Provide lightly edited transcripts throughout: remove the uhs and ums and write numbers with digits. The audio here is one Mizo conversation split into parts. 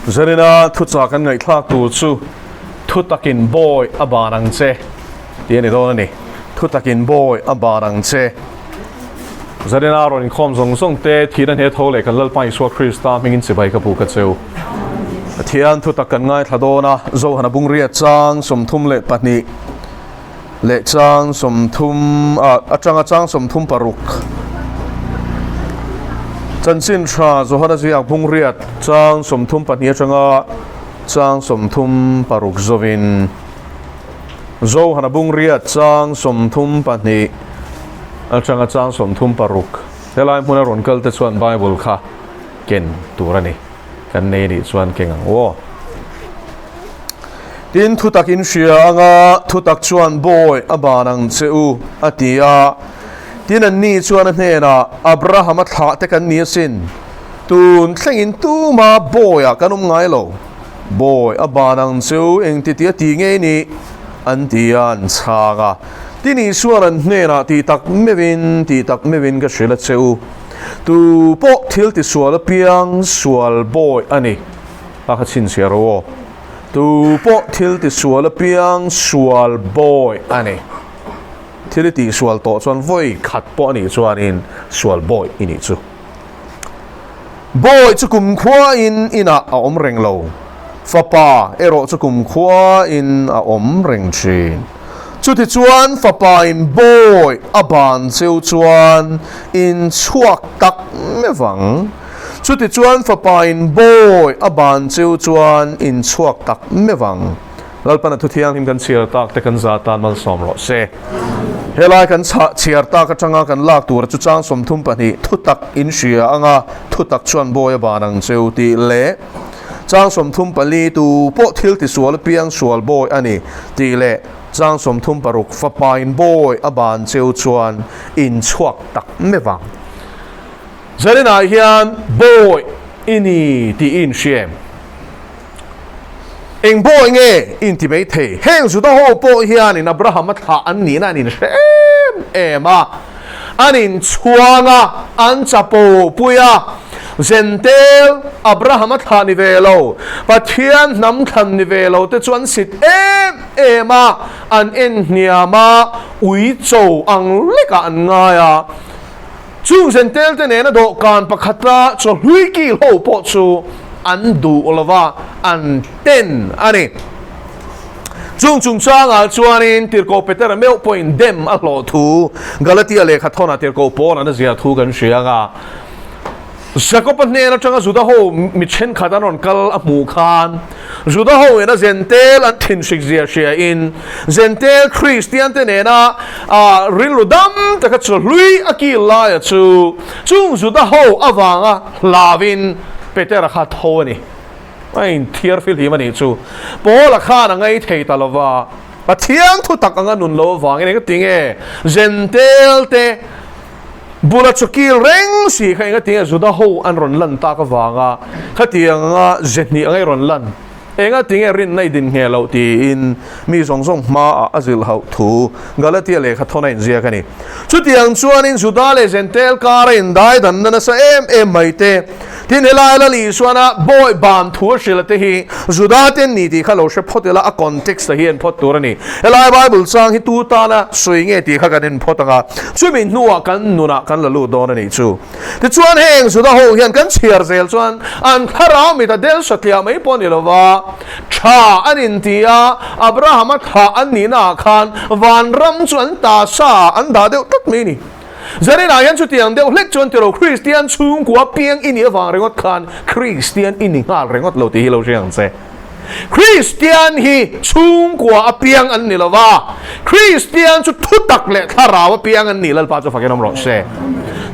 Zarina thuchah kan ngaihthlak tur chu Thutakin Bawi a ban ang che tih a ni dawn a ni. Thutakin Bawi a ban ang che. Zarina rawn inkhawm zawng zawng te thihna hne tho leh kan Lalpa Isua Krista hmingin chibai ka bu ka cheu. Pathian thutak kan ngaithla dawn a, Zohana bungriat chang 32 leh chang 30 atanga chang 36 chanchin tha Johana ziak bungriat chang 32 atanga chang 36 zovin Johana bungriat chang 32 atanga chang 36 helai hmuna rawn kal te chuan Bible kha ken tur a ni. Kan nei nih chuan keng ang aw. Tin, thutak in hria anga thutak chuan bawi a ban ang che u, a ti a. Tin, anni chuan a hnenah, Abraham-a thlah te kan ni asin. Tun thlengin tuma bawiah kan awm ngai lo. Bawi a ban ang che u, engti tih a ti ngei ni? an ti a, an chhang a. Tin, Isua'n an hnenah, Tih tak meuhin, tih tak meuhin ka hrilh a che u. Tu pawh thil tisual apiang sual bawi a ni. A kha chhinchhiah ro aw. Tu pawh thil tisual apiang sual bawi a ni. Thil i tihsual tawh chuan vawi khat pawh a nih chuanin sual bawi i nih chu. Bawi chu kumkhuain inah a awm reng lo. Fapa erawh chu kumkhuain a awm reng thin. Chutichuan Fapain bawi a ban cheu chuan in chhuak tak meuh ang. Chutichuan Fapain bawi a ban cheu chuan in chhuak tak meuh ang. Lalpana thu thianghlim kan chhiar tak te kan za tan malsawm rawh se. Helai kan chhiar tak atanga kan lak tura chu chang 32 thutak in hria anga thutak chuan bawi a ban ang cheu tih leh Chang 34 tu pawh thil tisual apiang sual bawi a ni tih leh chang 36 fapain bawi a ban cheu chuan in chhuak tak meuh ang. Zaninah hian bawi i ni tih i inhria em? Eng bawi nge i inti mai thei? Heng Juda ho pawh hianin Abraham-a thlah an nihna an inhre em em a. An inchhuang a, an chapo pui a. Zentel, Abraham-a thlah ni ve lo, Pathian hnam thlan ni ve lo te chu an sit em em a, an en hniam a, ui cho ang lekah an ngai a. Chung Zentel te nena dawhkan pakhata chawhlui kil ho pawh chu an duh lo va, an ten a ni. Chung chungchangah chuanin Tirhkoh Petera meuh pawhin dem a hlawh thu Galatia lehkha thawnah Tirhkoh Paula'n a zia thu kan hria ang a. Jakoba hnen atanga Juda ho mi thenkhat an rawn kal a hmuh khan Juda ho ina Zentel an thinhrik zia hriain Zentel Kristian te nena rilru dam taka chawhlui a kil laia chu chung Juda ho avanga hlauin Petera kha tho a ni. A inthiar fihlim a nih chu. Paula khan a ngei thei ta lo va, Pathian thu tak anga nun lo avangin eng ti nge Zentel te bula chawkil reng si kha enga ti nge Juda ho an rawn lan tak avanga khatiang anga zehnih anga i rawn lan? Enga ti nge rinna i din ngheh loh tiin mi zawng zawng hmaah a zilh hauh thu Galatia lehkha thawn a inziak a ni. Chutiang chuanin Juda leh Zentel kara indaidanna nasa em em mai te, Tin, helai Lal Isuana bawi ban thu a hrilh te hi Juda ten ni tih kha lo hre phawt ila, a context ah hian phawt tur a ni. Helai Bible chang hi tu tana sawi nge tih kha kan en phawt ang a, chumi hnuah kan nunah kan la lut dawn a nih chu. Tichuan heng Juda ho hian kan chhiar zel chuan an thlarau mit a del satliah mai pawh a ni lo va, tha an inti a, Abraham-a thlah an nihnaah khan vanram chu an ta sa an dah deuh tlat mai a ni. Zaninah hian chutiang deuh hlek chuan tilo Kristian chhungkua piang i nih avang ringawt khan Kristian i ni nghal ringawt lo tih hi lo hria ang che. Kristian hi chhungkua a piang an ni lova, Kristian chu thutak leh thlarau a piang an ni Lalpa chu fakin awm rawh se.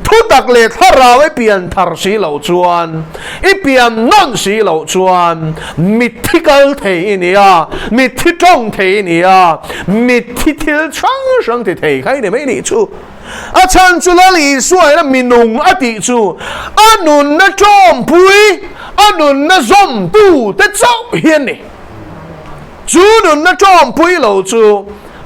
Thutak leh thlarau i pian thar si loh chuan, i pian nawn si loh chuan mitthi kal thei i ni a, mitthi tawng thei i ni a, mitthi thil hrang hrang ti thei kha i ni mai nih chu. A chhan chu Lal Isua hian a minung a tih chu a nunna tawmpui, a nunna zawmtu te chauh hi a ni. Chu nunna tawmpui lo chu.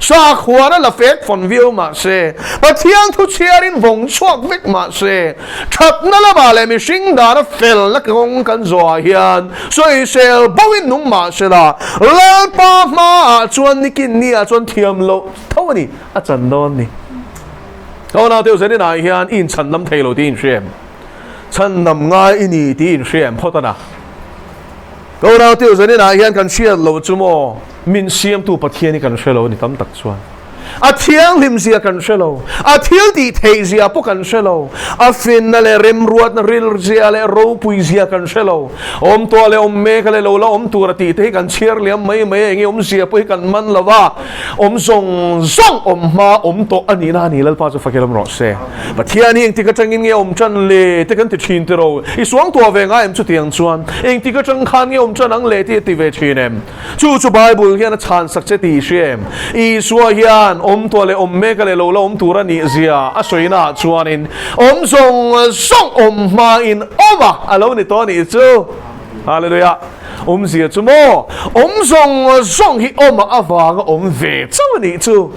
Sakhuana la fek fawn viau mah se, Pathian thu chhiarin vawng chhuak vek mah se, thatna lamah leh mihring dana felna kawng kan zawhah hian sawisel boin nung mah se la, Lalpa hmaah chuan nikin niah chuan thiam loh tho a ni, a chan dawn ni. Ka unau teu zaninah hian i inchhandam thei lo tih i inhria em? Chhandam ngai i ni tih i inhria em phawt a na? Ka unau teu zaninah hian kan hriat loh chu maw? Min siamtu Pathian hi kan hre lo a ni tam tak chuan. A thianghlim zia kan hre lo, a thil tih theih zia pawh kan hre lo, a finna leh remruatna ril zia leh ropui zia kan hre lo. Awm tuah leh awm mek leh lo la awm tur a tih te hi kan chhiar liam mai mai a, enge awm zia pawh hi kan man lo a, awm zawng zawng awm hma awm tawh a nihna a ni Lalpa chu fakil awm rawh se. Pathian hi engtik atangin nge awm tan le te kan ti thin tiraw? I suang tuah ve ngai em chutiang chuan engtik atang khan nge awm tan ang le tih a ti ve thin em? Chu chu Bible hian a chhan sak che tih i hria em? Isua hian awm tuah leh awm mek a leh lo la awm tur a nih zia a sawina ah chuanin awm zawng zawng awm hmain awm a a lo ni tawh a nih chu. Hallelujah! Awmzia chu maw? Awm zawng zawng hi awm a avanga awm ve chauh a nih chu.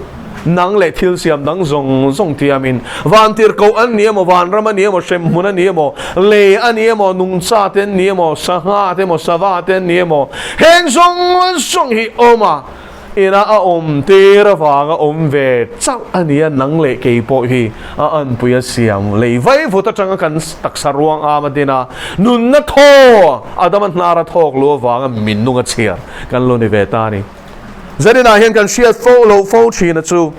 Nang leh thil siam dang zawng zawng tiamin vantirhkoh an ni emaw, vanram a ni emaw, hremhmun a ni emaw, lei a ni emaw, nungcha te an ni emaw, sangha te emaw, sava te an ni emaw, heng zawng zawng hi awm a, ina a awm tir avanga awm ve chauh a ni a, nang leh kei pawh hi a anpui a siam lei vaivut atanga kan taksa ruang am a din a, nunna thaw Adama hnara thawk lu avanga min nung a chhiar kan lo ni ve ta a ni. Zaninah hian kan hriat fo loh fo thina chu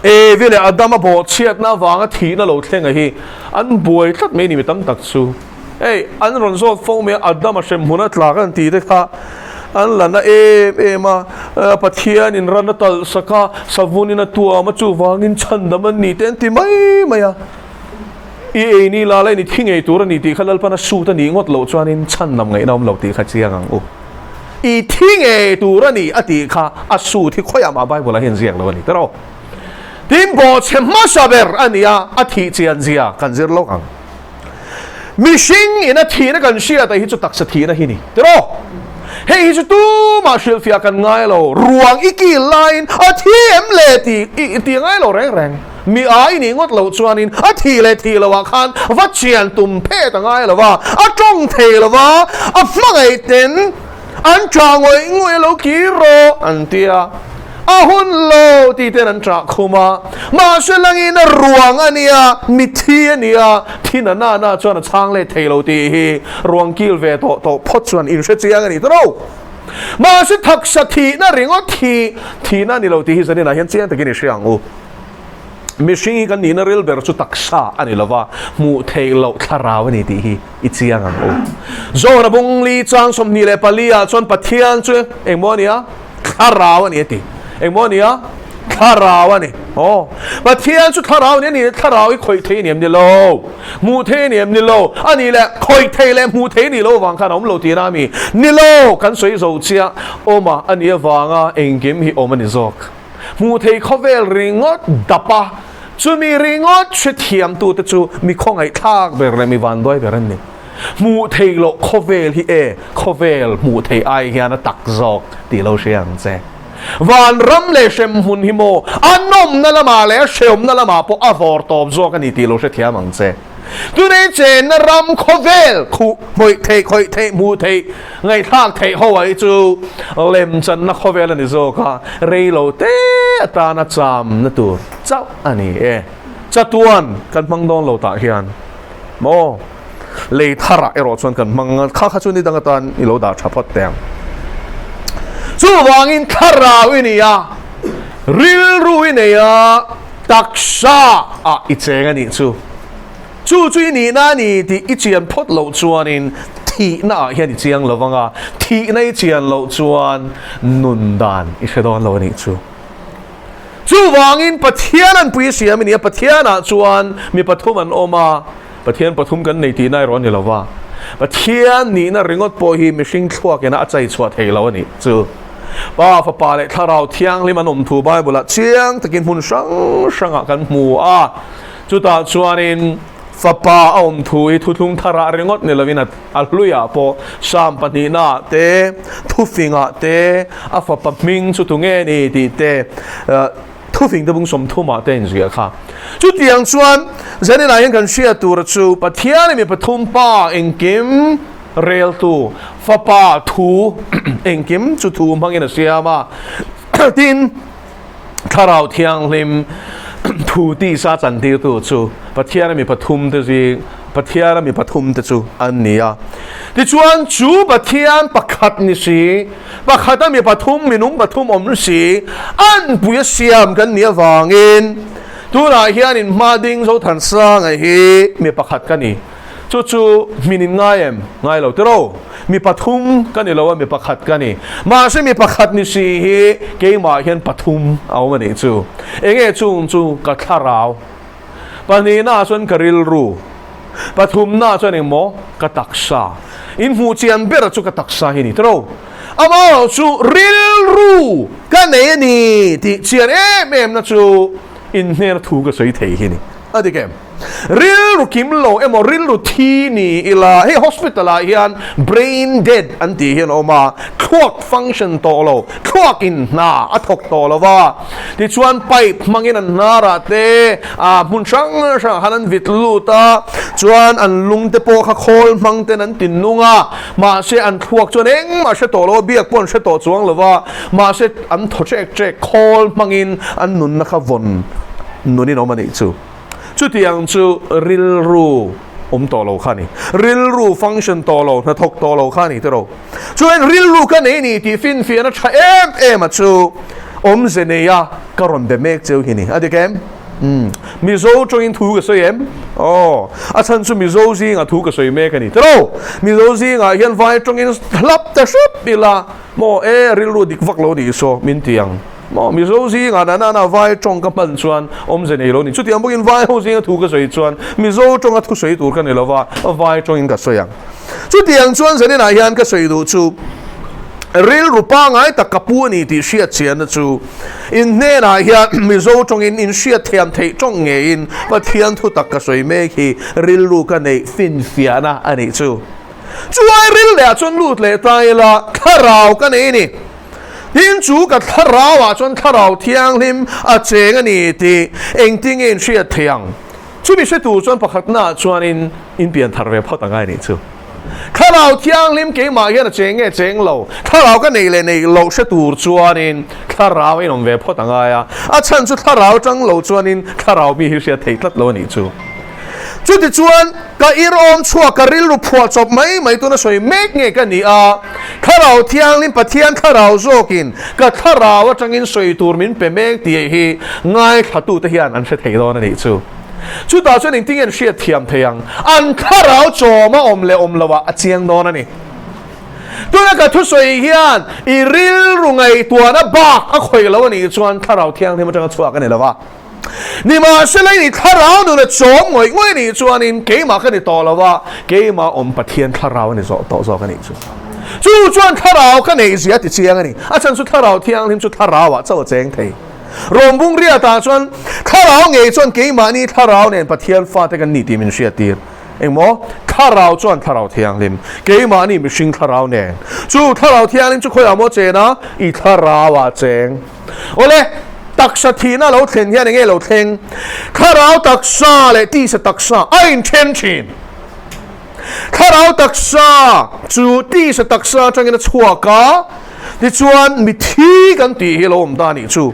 Evi leh Adama bawhchhiatna avanga thihna lo thlenga hi an buai tlat mai ni mi tam tak chu. Hei an rawn zawt fo mai a, Adama hremhmun a tla kan tih te kha an la na em em a, Pathianin ran a talh sak a, savunin a tuam a, chuvangin chhandam an ni te an ti mai mai a. I ei ni la la i ni thi ngei tur a ni tih kha Lalpan a sut a nih ngawt loh chuanin chhandam ngaihna awm lo tih kha chiang ang u. I thi ngei tur a ni a tih kha a sut hi khawiah mah Bible ah hian ziak lo a ni tiraw? Tin bawhchhe hmasa ber a ni a, a thih chian zia kan zir lawk ang. Mihring in a thihna kan hriat ah hi chu taksa thihna hi ni tiraw? Hei hi chu tumah hrilhfiah kan ngai lo, ruang i kil laiin a thi em le tih i ti ngai lo reng reng. Mi ai nih ngawt loh chuanin a thih leh thih loh ah khan va chian tum phet a ngai lo va, a tawng thei lo va, a hmangaih ten an ṭah ngawih ngawih a lo kir rawh an ti a, a hun lo tih ten an ṭah khum a, mahse langin a ruang a nia, mithi a nia, thi na na na chuan a chhang let thei lo tih hi ruang kil ve tawh tawh phawt chuan inhre chiang a ni ta ro. Mahse taksa thihna ringawt hi thihna a ni lo tih hi zaninah hian chiang takin i hria ang u. Mihring hi kan nihna ril ber chu taksa a ni lova, hmuh theih loh thlarau a ni tih hi i chiang ang u. John-a bungli chang 24 ah chuan Pathian chu engmaw a ni a? Thlarau a ni a ti. Engmaw a ni a? Thlarau a ni. Aw. Pathian chu thlarau a ni a ni. Thlarau hi khawih thei a ni em ni lo? Hmuh thei a ni em ni lo? A nih leh khawih thei leh hmuh thei a nih loh avang khan a awm lo tihna a mi? Ni lo! Kan sawi zo chiah awm a, a nih avanga engkim hi awm a ni zawk. Hmuh thei khawvel ringawt dap a, chumi ringawt hrethiamtute chu mi khawngaihthlak ber leh mi vanduai ber an ni. Hmuh theih loh khawvel hi e, khawvel hmuh theih ai hian a tak zawk tih lo hria ang che. Vanram leh hremhmun hi maw a nawmna lamah leh a hreawmna lamah pawh a vawr tawp zawk a ni tih lo hrethiam ang che. Tunei chenna ram khawvel khuh hmawih theih, khawih theih, hmuh theih, ngaihthlak theih ho ah hi chu lemchanna khawvel a ni zawk a, rei lo te atana chamna tur chauh a ni e. Chatuan kan hmang dawn lo tah hian maw lei tharah erawh chuan kan hmang a, kha kha chu ni dang atan i lo dah tha phawt teh ang. Chuvangin thlarau i ni a, rilru i nei a, taksa ah i cheng a nih chu. Chu chu i nihna a ni tih i chian phawt loh chuanin thihna ah hian i chiang lo vang a, thihna i chian loh chuan nun dan i hre dawn lo a nih chu. Chuvangin Pathian an pui siam a ni a, Pathianah chuan mi pathum an awm a, Pathian pathum kan nei tihna erawh a ni lo va, Pathian nihna ringawt pawh hi mihring thluak ina a chai chhuah thei lo a nih chu. Pa, Fapa leh Thlarau Thianghlim an awm thu Bible-ah chiang takin hmun hrang hrangah kan hmu a, chutah chuanin. Fapa a awm thu hi thuthlung tharah ringawt ni lovin a hluiah pawh Psalm pahnihnaah te, thufingah te, a fapa hming chu tunge ni tih te, thufing te bung sawmthumah te a inziah kha. Chutiang chuan Zaninah hian kan hriat tura chu Pathianin mi pathum pa engkim reltu fapa thu engkim chu thu hmangin a siam a, tin Thlarau Thianghlim thu tisa chantirtu chu Pathiana mi pathum te zing Pathiana mi pathum te chu an ni a. Tichuan chu Pathian pakhat ni si, pakhata mi pathum minung pathum awm si, an pui a siam kan nih avangin tunah hian in hma ding Zothansanga hi mi pakhat ka ni. Chu chu hmin in ngai em? Ngai lo tiraw? Mi pathum ka ni lo a, mi pakhat ka ni. Mahse mi pakhat ni si hi keimah hian pathum a awm a nih chu. Enge chung chu ka thlarau. Pahnihna ah chuan ka rilru. Pathumna ah chuan engmaw? Ka taksa. In hmuh chian ber chu ka taksa hi ni tiraw? Amaherawh chu rilru ka nei a ni tih chian em em na chu inhner thu ka sawi thei hi ni. A dik em? Rilru kim lo emaw rilru thi ni ila, hei hospital ah hian brain dead an tih hian a awm a, thluak function tawh lo, thluak in hna a thawk tawh lo va, tichuan pipe hmangin an hnar ah te ah hmun hrang hrang ah khan an vit lut a, chuan an lung te pawh kha khawl hmang ten an ti nung a, mahse an thluak chuan engmah hre tawh lo a, biak pawh an hre tawh chuang lo va, mahse an thaw ṭek ṭek khawl hmangin an nunna kha vawn nunin awm a nih chu. Chutiang chu rilru awm tawh lo kha a ni. Rilru function tawh lo, hnathawk tawh lo kha a ni tiraw. Chuan rilru ka nei ni tih finfiahna tha em em a chu awmze neia ka rawn be mek cheu hi ni. A dik em? Umm. Mizo tawngin thu ka sawi em? Aw. A chhan chu Mizo zingah thu ka sawi mek a ni tiraw. Mizo zingah hian vai tawngin hlap ta hrep ila maw e rilru dik vak lo nih saw min ti ang. Maw Mizo zingah na nana vai tawng ka hman chuan awmze nei lo ni. Chutiang bawkin vai ho zinga thu ka sawi chuan Mizo tawnga thu sawi tur ka ni lo va, vai tawngin ka sawi ang. Chutiang chuan zaninah hian ka sawi duh chu rilru pangai tak ka pu a ni tih hriat chianna chu in hnenah hian Mizo tawngin in hriat thiam theih tawng ngeiin Pathian thu tak ka sawi mek hi rilru ka neih finfiahna a nih chu. Chuai ril leh ah chuan lut leh ta ila thlarau ka nei a ni. Tin, chu ka thlarauah chuan thlarau thianghlim a cheng a ni tih engtin nge in hriat thei ang? Chumi hre tur chuan pakhatnaah chuanin in pian thar ve phawt ang a nih chu. Thlarau thianghlim keimah hian a cheng nge cheng lo? Thlarau ka nei leh nei loh hre tur chuanin thlarau a inawm ve phawt ang ai a. A chhan chu thlarau tang lo chuanin thlarau mi hi hriat thei tlat lo a nih chu. Chutichuan, ka irawm chhuak ka rilru phuah chawp mai mai tuna sawi mek nge ka ni a, Thlarau Thianghlim Pathian Thlarau zawkin ka thlarau atangin sawi tur min pe mek tih hi ngaithlatute hian an hre thei dawn a nih chu. Chutah chuan engtin nge an hriat thiam thei ang? An thlarau chawm a awm leh awm loah a chiang dawn a ni. Tuna ka thusawi hian i rilru ngaihtuahna bak a khawih lo a nih chuan Thlarau Thianghlim atanga chhuak a ni lo va. Nimahsela i thlarau nun a chawm ngawih ngawih anih chuanin keimah ka ni tawh lo a, keimah awm Pathian thlarau a ni zawh tawh zawk anih chu. Chu chuan thlarau ka neih zia ti chiang a ni. A chhan chu thlarau thianghlim chu thlarauah chauh a cheng thei. Rawmbung riatah chuan thlarau ngei chuan keimahni thlarau nen Pathian fate kan ni tih min hriattir. Engmaw? Thlarau chuan thlarau thianghlim, keimahni mihring thlarau nen. Chu thlarau thianghlim chu khawiah maw chen a? I thlarauah cheng. Awle, taksa thihna lo thlen hian enge lo thleng? Thlarau taksa leh tisa taksa a inthen thin. Thlarau taksa chu tisa taksa atangin a chhuak a, tichuan mithi kan tih hi lo awm ta a nih chu.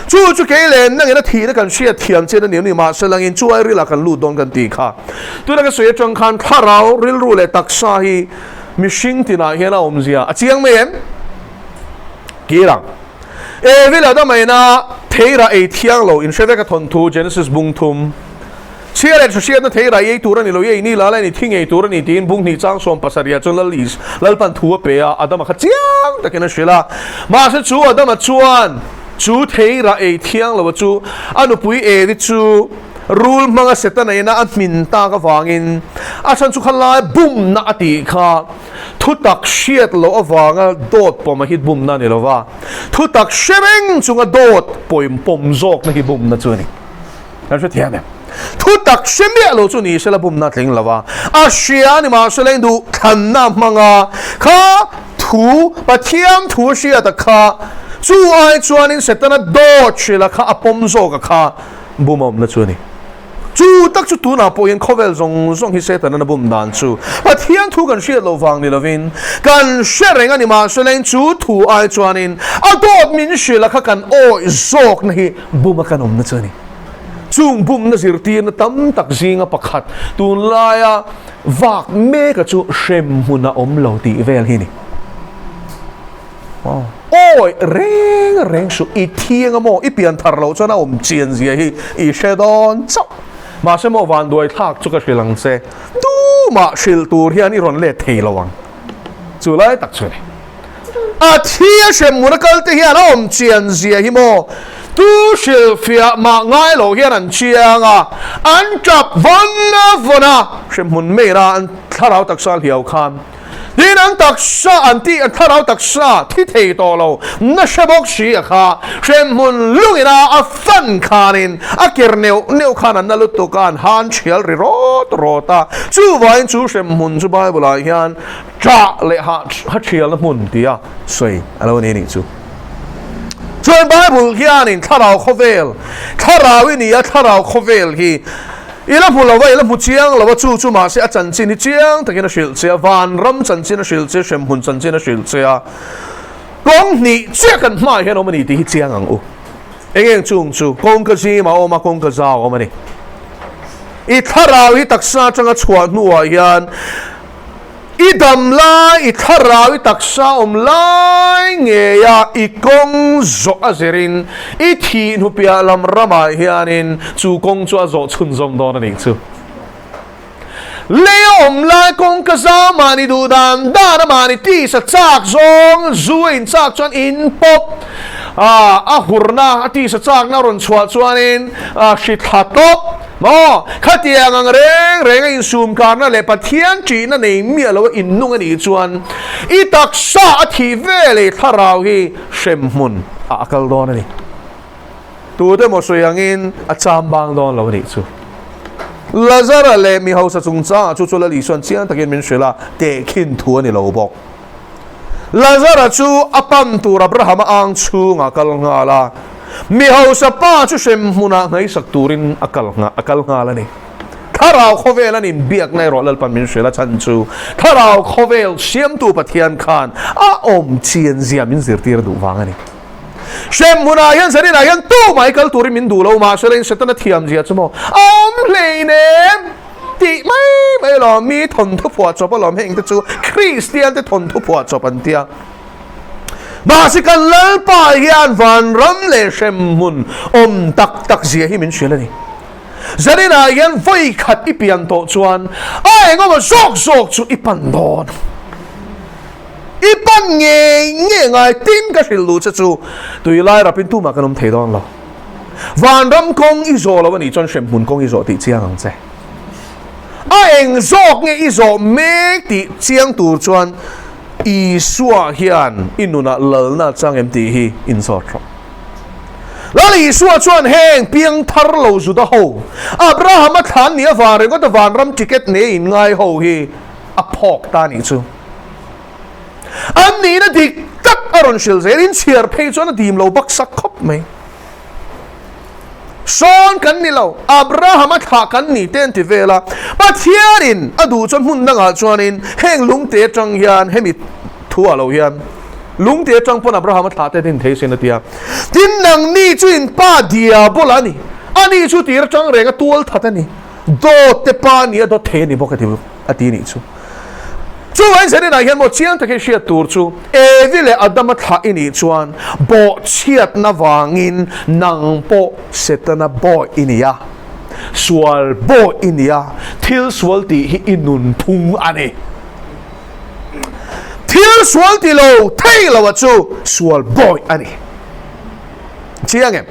Chu chu kei leh nangin a thihna kan hriat thiam chian a ni ni mahse langin chu ai rilah kan lut dawn kan tih kha. Tuna ka sawi atang khan thlarau rilru leh taksa hi mihring tinah hian a awmzia a chiang mai em? Kir ang. Evi leh Adama ina theira ei thiang lo in hre vek a thawnthu Genesis bung thum. Chhia leh hriatna theira i ei tur a ni lo, i ei ni la la i ni thi ngei tur a ni tiin bung hnih chang sawm pasarih ah chuan Lal Is Lalpan thu a pe a, Adama kha chiang takin a hrilh a. Mahse chu Adama chuan chu theira ei thiang lo a chu a nupui Evi chu rul hmanga Setana ina a hmin tak avangin a chhan chu khalai bumna a tih kha Thutak hriat loh avanga dawt pawm a hit bumna a ni lo va, thutak hre reng chunga dawt pawim pawm zawkna hi bumna chu a ni. Kan hrethiam em? Thutak hre miah lo chu ni sela bumna tling lo a, a hria a ni mahse leng duh thlanna hmanga kha thu Pathian thu hriata kha chu ai chuanin Setana dawt hrilha kha a pawm zawka kha bum a awmna chu a ni. Chu tak chu tunah pawh hian khawvel zawng zawng hi Setanan a bum dan chu Pathian thu kan hriat loh vang ni lovin kan hre reng a ni mahse leng chu thu ai chuanin a dawt min hrilha kha kan awih zawkna hi bum a kan awmna chu a ni. Chung bumna zirtirna tam tak zinga pakhat tunlaia vak meka chu hrem hmun a awm lo tih vel hi a ni. Awi reng reng suh, i thiang a maw, i pian thar loh chuan a awm chian zia hi i hre dawn chauh. Mahse maw vanduai thlak chu ka hrilh ang che, tumah hrilh tur hian i rawn let thei lo ang. Chu lai tak chu a ni. A thi a hrem hmun a kal te hian a awm chian zia hi maw, tu hrilhfiah mah ngai loh hian an chiang a, an tap vawn vawn a, hrem hmun meira an thlarau taksa hliau khan. Tin an taksa an tih an thlarau taksa thi thei tawh lo na hre bawk si a kha hremhmun lungina a fan khanin a ker neuh neuh khan an na lutuk a an han thial ri rawt rawt a chuvangin chu hremhmun chu Bible ah hian ṭah leh ha ha thialna hmun tia sawi a lo ni nih chu. Chuan Bible hianin thlarau khawvel thlarau i ni a thlarau khawvel hi I la hmu lo a, i la hmu chiang lo a, chu chu mahse a chanchin hi chiang takin a hrilh che a, vanram chanchin a hrilh che, hremhmun chanchin a hrilh che a, kawng hnih chiah kan hmaah hian awm a ni tih hi chiang ang u. Eng eng chung chu kawngka zim a awm a, kawngka zau a awm a ni. I thlarau hi taksa atanga chhuah hnuah hian I dam lai, i thlarau, i taksa awm lai ngeia i kawng zawh a zirin i thih hnu piah lam ramah hianin chu kawng chu a zawh chhunzawm dawn a nih chu. Lei a awm lai kawng ka zau mahni duh dan dan a mahni tisa chak zawng zu a inchak chuan in pawp a, a hurna a tisa chakna rawn chhuah chuanin a hri thla tawp. Maw? Khatiang ang reng reng a insum karna leh Pathian ṭihna nei miah lo a innung a nih chuan i taksa a thih ve leh thlarau hi hremhmun ah a kal dawn a ni. Tute maw sawi angin a cham bang dawn lo a nih chu. Lazara leh mi hausa chungchangah chu chu Lal Isuan chiang takin min hrilh a, tehkhin thu a ni lo bawk. Lazara chu a pan tur Abrahama ang chhungah kal nghal a, mi hausa pa chu hrem hmunah ngaihsak turin a kal a kal nghal a ni. Thlarau khawvel an inbiakna erawh Lalpan min hrilh a chhan chu Thlarau khawvel siamtu Pathian khan a awm chian zia min zirtir duh vang a ni. Hrem hmunah hian Zaninah hian tumah hi kal turin min duh lo mahse leng Setana thiam zia chu maw a awm hleinem. Tih mai mai alawm, mi thawnthu phuah chawp alawm heng te chu Kristian te thawnthu phuah chawp an tia. Mahse kan Lalpa hian vanram leh hremhmun awm tak tak zia hi min hrilh a ni. Zaninah hian vawi khat i pian tawh chuan a engemaw zawk zawk chu i pan dawn. I pan ngei ngei ngai tin ka hrilh luh che chu tuilai rapin tumah kan awm thei dawn lo. Vanram kawng i zawh lo a nih chuan hremhmun kawng i zawh tih chiang ang che. A eng zawk nge i zawh mek tih chiang tur chuan Isua hian i nunah lalna a chang em tih hi inzawt rawh. Lal Isua chuan heng piang thar lo Juda ho, Abrahama thlan nih avang ringawta vanram ticket nei inngai ho hi a phawk ta nih chu. An nihna dik tak a rawn hrilh zel in chhiar phei chuan a dim lo baksak khawp mai. Sawn kan ni lo, Abraham a thlah kan ni te an ti vel a. Pathianin a duh chuan hmun dangah chuanin heng lungte atang hian hemi thu ah lo hian lungte atang pawn Abraham a thlah te din thei sin a ti a. Tin nangni chu in pa diabola a ni, ani chu tir atang reng a tual that a ni, dawt te pa ni a dawt thei a ni bawk a ti. a ti nih chu. Chuvangin Zaninah hian maw chiang takin hriat tur chu Evi leh Adama thlah i nih chuan bawhchhiatna vangin nang pawh Setana bawih i ni a, sual bawih i ni a, thil sual tih hi i nunphung a ni. Thil sual ti lo thei lo a chu sual bawih a ni. Chiang em?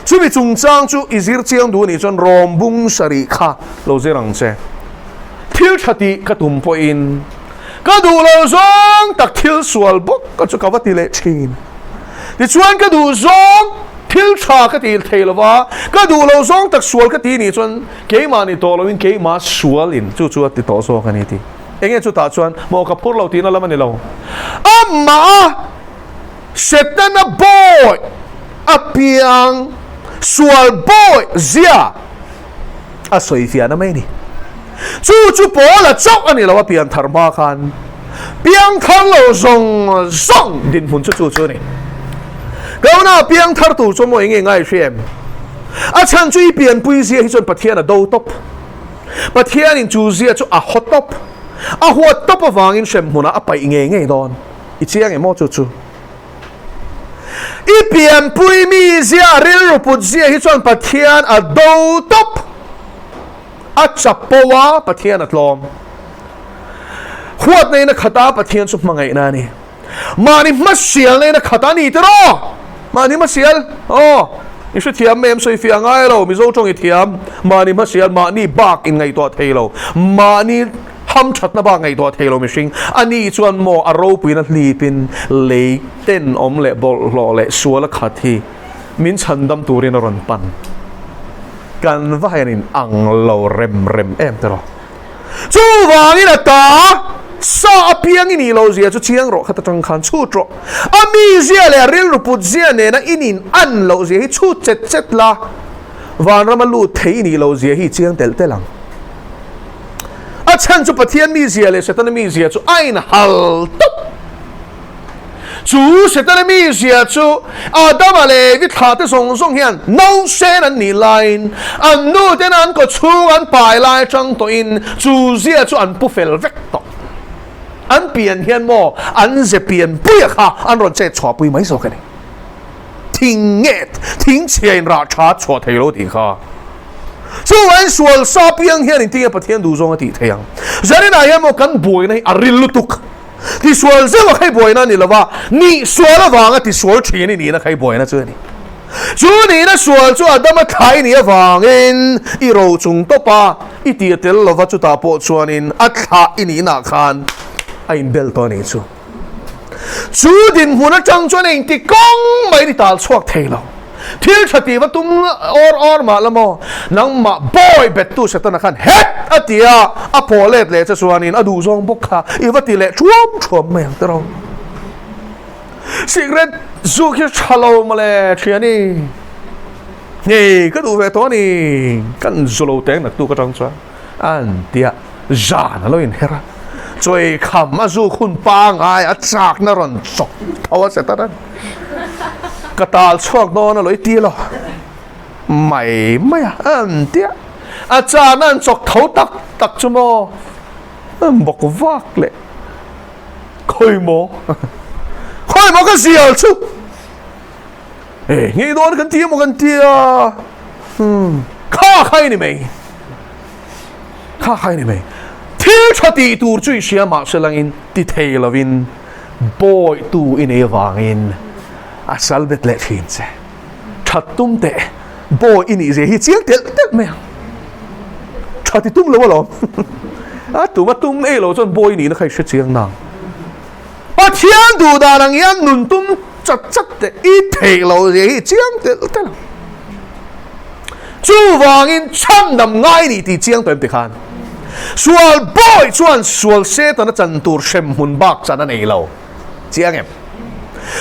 Chumi chungchang chu i zir chiang duh anih chuan rawm bung sarih kha lo zir ang che. Thil tha tih ka tum pawhin ka duh lo zawng tak thil sual bawk ka chu ka va ti leh thin. Tichuan ka duh zawng. Thil tha ka ti thei lo va, ka duh lo zawng tak sual ka ti nih chuan keimah ni tawh loin keimah sualin chu chu a ti tawh zawk a ni tih. Enge chutah chuan maw ka phur lo tihna lam a ni lo. Amah a Setana bawi a piang sual bawi zia a sawi fiahna mai a ni. Chu chu Paula chauh a ni lo a pian thar hma khan piang thar lo zawng zawng dinhmun chu chu chu a ni. Kauna piang thar tur chu maw enge ngai hria em? A chhan chu i pianpui zia hi chuan Pathian a do tawp. Pathianin chu zia chu a haw tawp. A huat tawp avangin hremhmunah a paih ngei ngei dawn. I chiang em aw chu chu? I pianpui mi zia rilru put zia hi chuan Pathian a do tawp. A chapo a, Pathian a tlawm. Huat neina khata Pathian chu hmangaihna a ni. Mahni hmasial neina khata a ni tiraw? Mahni hmasial? Aw, i hrethiam mai em sawi fiah ngai lo, Mizo tawng i thiam. Mahni hmasial, mahni bak in ngaihtuah thei lo. Mahni Hamthatna bak ngaihtuah thei lo mihring a ni chuan maw a ropuina hlipin lei tenawm leh bawlhhlawh leh sual a khat hi min chhandam turin a rawn pan. Kan va hian in ang lo rem rem em te rawh. Chuvangin a ta sa apiang i nih lo zia chu chiang rawh khat atang khan chhut rawh. A mizia leh a rilru put zia nena in in an loh zia hi chhut chet chet la vanrama lut thei i nih lo zia hi chiang telh telh ang. A chhan chu Pathian mizia leh Setana mizia chu a inhal tawp. Chu Setana mizia chu Adama leh Evi thlahte zawng zawng hian nausen an nih laiin an nu ten an kaw chhung an pai lai atang tawhin chu zia chu an pu fel vek tawh. An pian hian maw an ze pian puia kha an rawn chet chhuahpui mai zawk a ni. Thing nge thing chhia in rah tha chhuah thei lo tih kha. Chuvangin sual sa piang hian engtin nge Pathian duh zawng a tih thei ang? Zarinah hian maw kan buaina hi a ril lutuk. Tisual zeuh a khai buaina a ni lova, nih sual avanga tisual thin i nihna khai buaina chu a ni. Chu nihna sual chu Adama thla i nih avangin i ro chung tawp a, i ti a tel lova chutah pawh chuanin a thla i nihnaah khan a inbel tawh a nih chu. Chu dinhmun atang chuan engti kawng mai ni tal chhuak thei lo. Thil tha tih va tum awr awr mah la maw? Nangmah bawi bettu Setana khan het a ti a, a pawh let leh che chuanin a duh zawng bawk kha i va ti leh thuam thuam mai ang tiraw. Cigarette zuk hi tha lo mawle thiani. Hei ka duh ve tawh a ni, kan zu lo teng naktuk atang chuan. An ti a, zan a lo inher a, chawi kham a zuk hun pangai a chakna rawn chawk tho a set a reng. Ka tal chhuak dawn a lo i ti lo mai mai a, an ti a, a chakna an chawk tho tak tak chu maw an bawk vak leh khawi maw khawi maw ka zial chu. E, ngei dawn kan ti emaw kan ti a. Hmm, kha kha i ni mai. Kha kha i ni mai. Thil tha tih tur chu i hria mahse langin ti thei lovin bawitu i nei avangin a sal bet leh thin che. That tum teh bawi i nih zia hi chiang telh telh mai ang. Tha ti tum lo alawm. A tum a tum ei lo chuan bawi i nihna kha i hre chiang nang. Pathian duh dan ang hian nun tum chat chat teh i theih loh zia hi chiang telh telh ang. Chuvangin chhandam ngai nih tih chiang tawh em ti khan sual bawi chuan sual Satan a chan tur hremhmun bak chan a nei lo chiang em?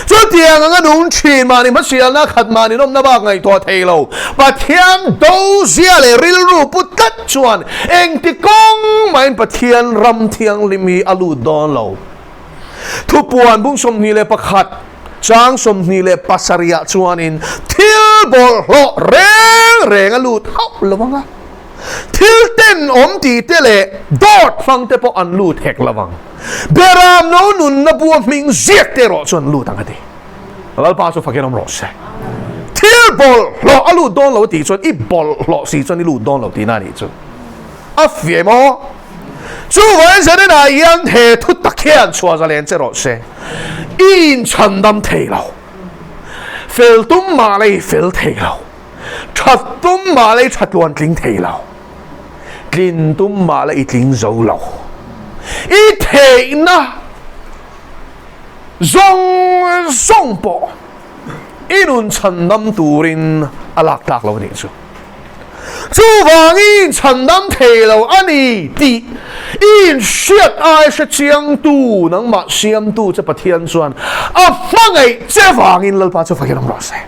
Chutiang anga nung thin mahni hmasialna khat mahni nawmna bak ngaihtuah thei lo Pathian do zia leh rilru pu tlat chuan engti kawng mahin Pathian ram thianghlim hi a lut dawn lo. Thupuan bung 21 chang 27 ah chuanin thil bawlhhlawh reng reng a lut hauh lo ang a, thil tenawm tih te leh dawt hmang te pawh an lut hek lo ang. Beram no nunna bua hming ziak te erawh chu an lut ang a ti. Lalpa chu fakin awm rawh se. Thil bawlhhlawh a lut dawn lo a tih chuan i bawlhhlawh si chuan i lut dawn lo tihna a nih chu. A fiah maw? Chuvangin Zanina hian he thu tak hian chhuah zalen che rawh se. I inchhandam thei lo. Fel tum mah la i fel thei lo. That tum mah la i tha tluan tling thei lo. Tlin tum mah la i tling zo lo. I theihna zawng zawng pawh. i nun chhandam turin a lak tlak lo a nih chu. Chuvangin chhandam thei lo a ni tih i inhriat ai hre chiangtu nangmah siamtu che Pathian chuan a hmangaih che vangin Lalpa chu fakin awm rawh se.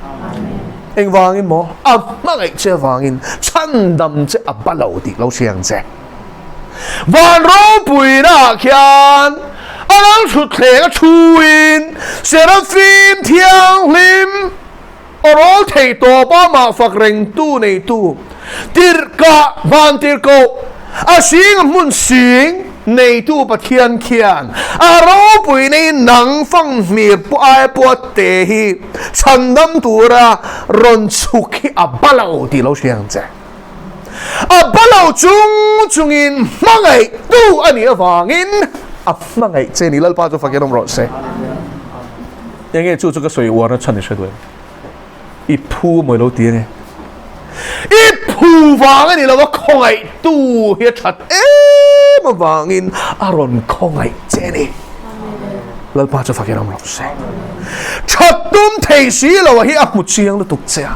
Engvangin maw? A hmangaih che vangin chhandam che a ba lo tih lo hria ang che. Van ropuina ah khian a lal thutthleng a thuin Serafim thianghlim Aw rawl thei tawp a mah fak rengtu neitu tirhkah van tirhkoh a sing a hmun sing neitu Pathian khian a ropui neiin nang fanghmir pawh ai pawh a te hi chhandam tura rawn chhuk hi a ba lo tih lo hria ang che. A ba lo chung chungin hmangaihtu a nih avangin a hmangaih che ni Lalpa chu fakin awm rawh se. Enge chu chu ka sawi uarna chhan i hre duh em? I phu mawi lo ti ange. I phu vang a ni lo a khawngaihtu hi a that em avangin a rawn khawngaih che a ni. Lalpa chu fakin awm rawh se. That tum thei si lo a hi a hmu chiang lutuk che a.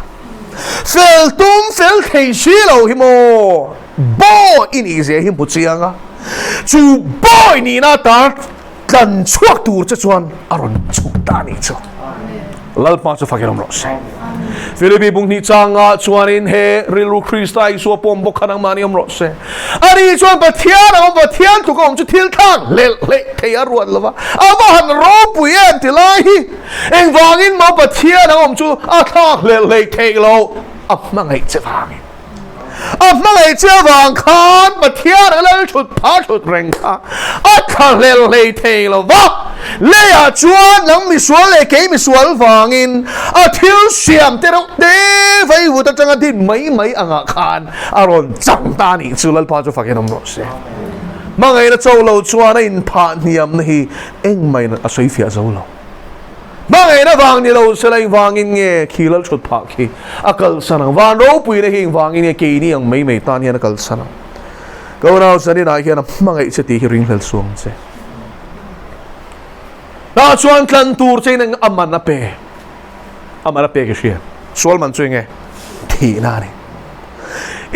Fel tum fel thei si lo hi maw bawi i nih zia hi hmu chiang a. Chu bawi nihna atan Tlan chhuak tur che chuan a rawn chhuk ta a nih chu. Lalpa chu fakin awm rawh se. Philippi bung hnih changa chuanin he rilru Krista Isua pawm bawk kha nangmahni awm rawh se. Ani chuan Pathian a awm, Pathian tluk a awm chu thil thlak hlelh hleih thei a ruat lova, a va han ropui em ti lai hi. Engvangin maw Pathian a awm chu a thlak hlelh hleih theih loh a hmangaih che vangin. A hmangaih che avang khan Pathian a lal thut pha thut reng kha a thla hlel hlei thei lo va. Leiah chuan nang misual leh kei misual vangin a thil siam te reuh te vaivut atanga din mai mai angah khan a rawn chang ta a nih chu Lalpa chu fakin awm rawh se. Hmangaihna cho lo chuan a inphah hniamna hi engmah a sawi fiah zo lo. Hmangaihna vang ni lo sela engvangin nge khi lal thut phah khi a kalsan ang? Van ropuina hi engvangin nge keini ang mai mai tan hian a kalsan ang? Ka unau zaninah hian a hmangaih che tih hi ringhlel suang che. Tah chuan tlan tur che in a man a pe. A man a pek i hria. Sual man chu enge? Thihna a ni.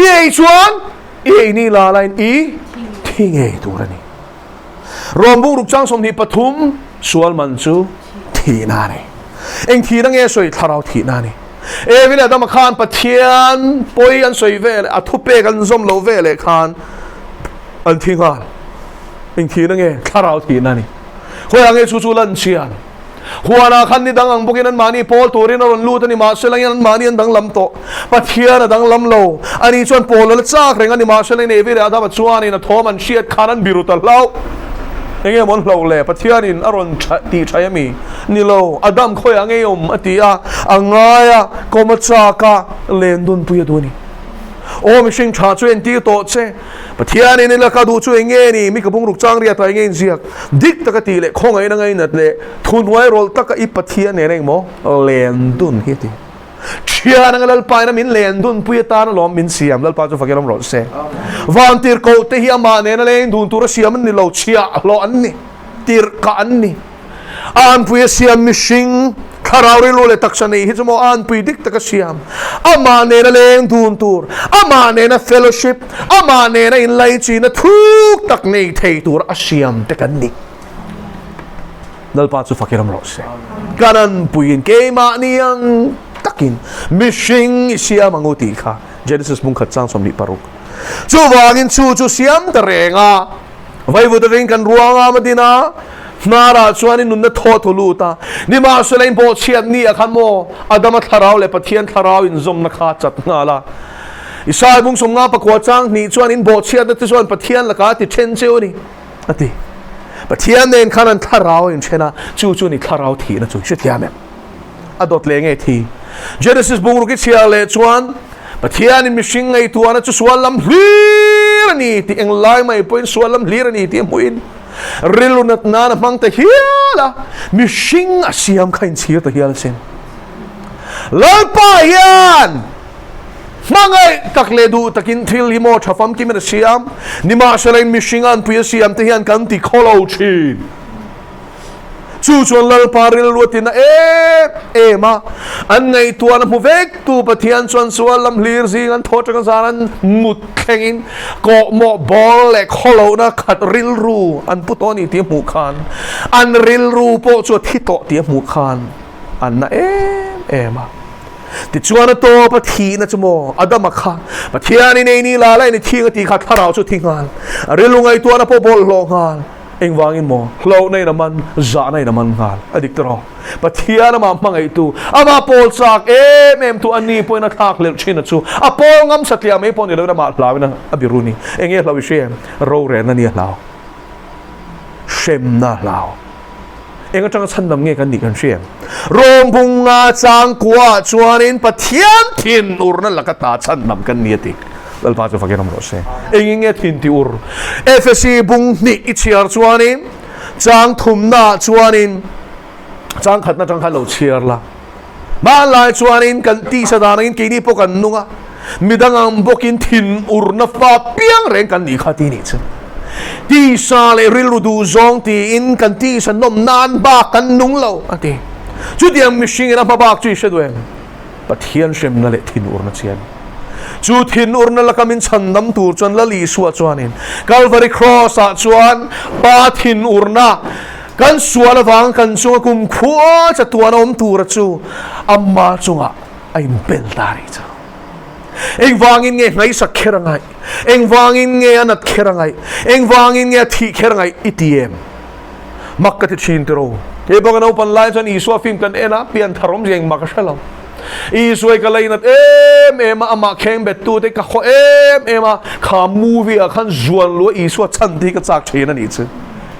I ei chuan i ei ni la lain i thi ngei tur a ni. Rom bungruk chang 23 sual man chu thihna a ni. Eng thihna nge sawi? Thlarau thihna a ni. Evi leh Adama khan Pathian pawi an sawi ve leh a thupek an zawm lo ve leh khan an thi nghal. Eng thihna nge? Thlarau thihna a ni. Khawiah nge chu chu lan chian? Huanah khan ni dang ang bawkin anmahni pawl turin a rawn lut a ni, mahse langin anmahni an danglam tawh. Pathian a danglam lo. Ani chuan pawl a la chak reng a ni, mahse langin Evi leh Adama chuanin a thawm an hriat khan an biru ta hlauh. Enge maw an hlauh le? Pathianin a rawn tih thaih a mi? Ni lo, Adam khawiah ngei awm a ti a, a ngai a, kawm a chak a, len dunpui a duh a ni. Aw mihring tha chu entir tawh che. Pathianin i laka duh chu eng nge ni? Mi ka bungruk chang riat ah eng nge inziak? Dik taka tih leh khawngaihna ngainat leh thuhnuai rawlh taka i Pathian nen engmaw len dun hi a ti. Thian anga Lalpa ina min len dun pui atan alawm min siam. Lalpa chu fakin awm rawh se. Vantirhkoh te hi amah nena leng dun tura siam an ni lo, chhiahhlawh an ni, tirhkah an ni. A anpui a siam mihring, thlarau rilru leh taksa nei hi chu maw a anpui dik taka siam, amah nena leng dun tur, amah nena fellowship, amah nena inlaichina thuk tak nei thei tur a siam te kan ni. Lalpa chu fakir awm rawh se. Kan anpuiin keimahni ang takin mihring i siam ang u tih kha Genesis hmung khat chang 26. Chuvangin chu chu siam ta reng a. Vaivut atangin kan ruang am a din a, hnarah chuan i nunna thaw thaw lut a. Nimahsela in bawhchhiat ni ah khan maw Adama thlarau leh Pathian thlarau inzawmna kha a chat nghal a. Isai bung 59 chang hnih chuan in bawhchhiatna te chuan Pathian lakah a ti then cheu a ni, a ti. Pathian nen khan an thlarau a inthen a, chu chu ni thlarau thihna chu hrethiam em? A dawt leh nge thi? Genesis bungruk i chhiar leh chuan Pathianin mihring ngaihtuahna chu sual lam hlir a ni tih englai mai pawhin sual lam hlir a ni tih a hmuhin rilru nat nan a hmang ta hial a, mihring a siam kha inchhir ta hial asin. Lalpa hian hmangaih tak leh duh takin thil hi maw tha famkimin a siam, nimahsela in mihring a anpui a siam te hian kan ti khaw lo thin. Chu chuan Lalpa rilru a tina em em a, an ngaihtuahna hmu vektu Pathian chuan sual lam hlir zing an thaw atanga zan an mut thlengin kawhmawh bawl leh khawlohna khat rilru an pu tawh a ni tih a hmuh khan an rilru pawh chu a thi tawh tih a hmuh khan an na em em a. Tichuan a tawp a thihna chu maw Adama kha Pathianin ei ni la la in i thing a tih kha thlarau chu a thi nghal, a rilru ngaihtuahna pawh bawlhhlawh nghal. Engvangin maw? Hlauhna in a man, zahna in a man nghal. A dik tawh. Pathian amah hmangaihtu, amah pawl chak em em tu a ni pawhin a thlak hlelh thin a chu. A pawl ngam satliah mai pawh ni loin amah hlauin a biru ni. Enge hlau i hria em? Rorelna ni a hlau. Hremna a hlau. Eng atanga chhandam nge kan nih kan hria em? Rawngbunga changkua ah chuanin Pathian thin urna laka ta chhandam kan ni a ti. Lalpa chu fakin awm rawh se. Engin nge thin ti ur? Efesi bung hnih i chhiar chuanin chang thumna ah chuanin chang khatna atang khan lo chhiar la. Hmanlai chuanin kan tisa dan angin keini pawh kan nung a, midang ang bawkin thin urna fa piang reng kan nih kha ti nih chu. Tisa leh rilru duh zawng tiin kan tisa nawm nan bak kan nung lo a ti. Chutiang mihringin a hma bak chu i hre duh em? Pathian hremna leh thin urna chian. Chu thin urna laka min chhandam tur chuan Lal Isua chuanin Kalvari Cross-ah chuan Pa thin urna Kan sual avang kan chunga kum khua chatuan a awm tura chu ama chungah a inpel ta rih chu. Engvangin nge hnaihsak kher a ngaih? Engvangin nge a nat kher a ngaih? Engvangin nge a thih kher a ngaih i ti em? Mak ka ti thin tiraw? He bawk a naupan lai chuan Isua film kan en a, pian thar awmzia engmah ka hre lo. Isua hi ka lainat em em a, amah kheng bet tute ka khaw em em a, kha movie ah khan zuan lua Isua chhan te hi ka chak thin a nih chu.